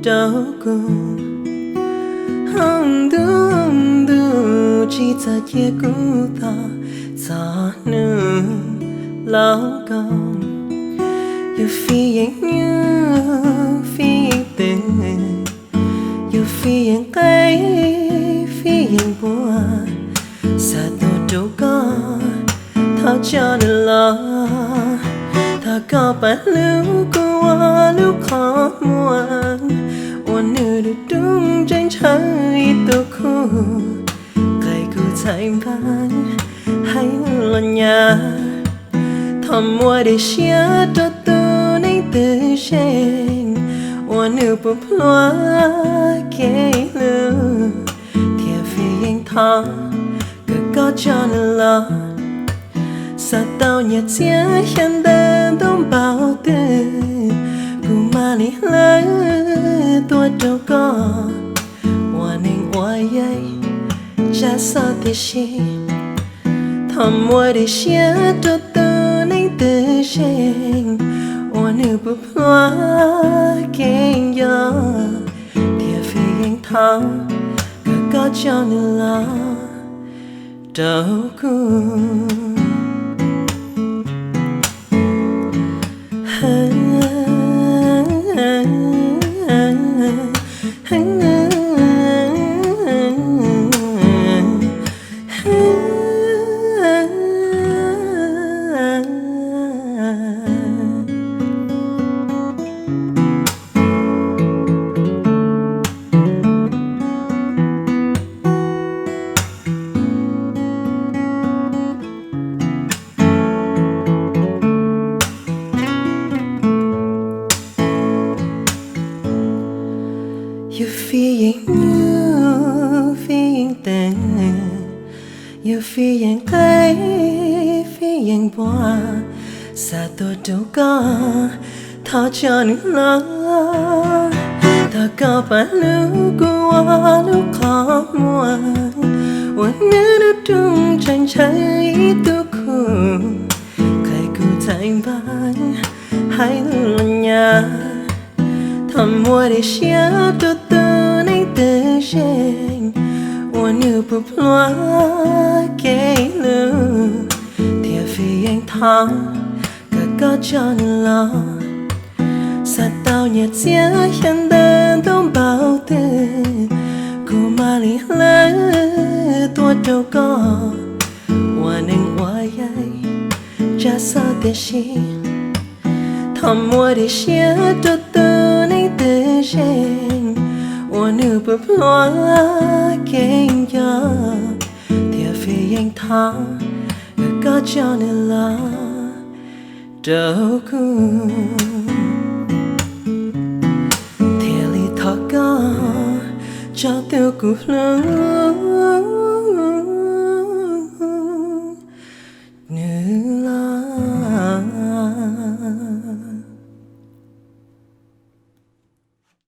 rau kuv. Hoob ntuj ntuj tsis txhob cia kuv tos txog hnub los koom. Yus fij yeej nyuj fij yeej twm, yus fij yeej qe fij yeej npua, xa tuaj rau koj, thov tso nws los. Thov koj pab hlub kuv ua lub qhov muag, ua nws dub dub ntshaw ntshaw ib tug khub, qe kuv txhais npab hais los nyab. Thov muab dej siab rau tus neeg twg zeej, ua nws puas pluav kev hlub, thiaj fij yeej thov kom koj tso nws los. Xav tau nyiaj txiag xya ntawv ntau npaum twg, kuv mam li hlawv tuaj rau koj, ua neeg ua yaig tsa xov tiam sis. Thov muab dej siab rau tus neeg twg zeej, ua nws puas pluav kev nco, thiaj fij yeej thov kom koj tso nws los. Rau kuv. Yus fij yeej nyuj fij yeej twm, yus fij yeej qe fij yeej npua, xa tuaj rau koj, thov tso nws los. Thov koj pab hlub kuv ua lub qhov muag, ua nws dub dub ntshaw ntshaw ib tug khub, qe kuv txhais npab hais los nyab. Thov muab dej siab rau tus neeg twg zeej, ua nws puas pluav kev hlub, thiaj fij yeej thov kom koj tso nws los. Xav tau nyiaj txiag xya ntawv ntau npaum twg, kuv mam li hlawv tuaj rau koj, ua neeg ua yaig tsa xov tiam sis. Thov muab dej siab rau tus neeg twg zeej, ua nws puas pluav kev nco, thiaj fij yeej thov kom koj tso nws los. Rau kuv, thiaj li thov koj tso tus kuv hlub